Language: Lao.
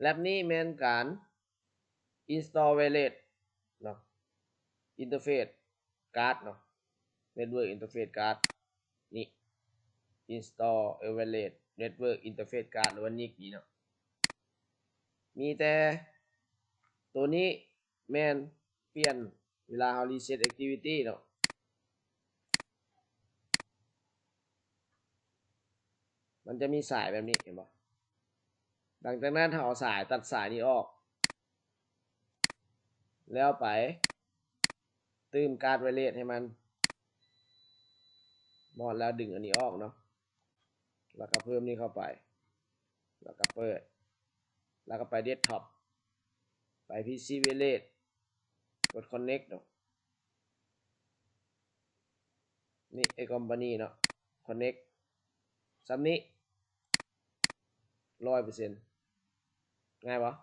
ແລັບນີ້ແມ່ນການ install wireless ເນາະ interface card ເນາະ network interface card ນີ້ install wireless network interface card ຫຼືວ່າ NIC ນີ້ເນາະ. ມີແຕ່ໂຕນີ້ແມ່ນປ່ຽນເວລາເຮົາ reset activity ເນາະ. ມັນຈະມີສາຍແບບນີ້ ເຫັນບໍ່? ຫຼັງຈາກນັ້ນເຮົາເອົາສາຍ ຕັດສາຍນີ້ອອກ ແລ້ວໄປຕື່ມກາດໄວເລສໃຫ້ມັນ. ມອດແລ້ວດຶງອັນນີ້ອອກເນາະ ແລ້ວກໍເພີ່ມນີ້ເຂົ້າໄປ ແລ້ວກໍເປີດ ແລ້ວກໍໄປເດັສທັອບ ໄປພີຊີໄວເລສ ກົດຄອນເນັກເນາະ. ນີ້ ເອຄອມພານີເນາະ ຄອນເນັກ ສ່ຳນີ້ ຮ້ອຍເປີເຊັນ ງ່າຍບໍ່?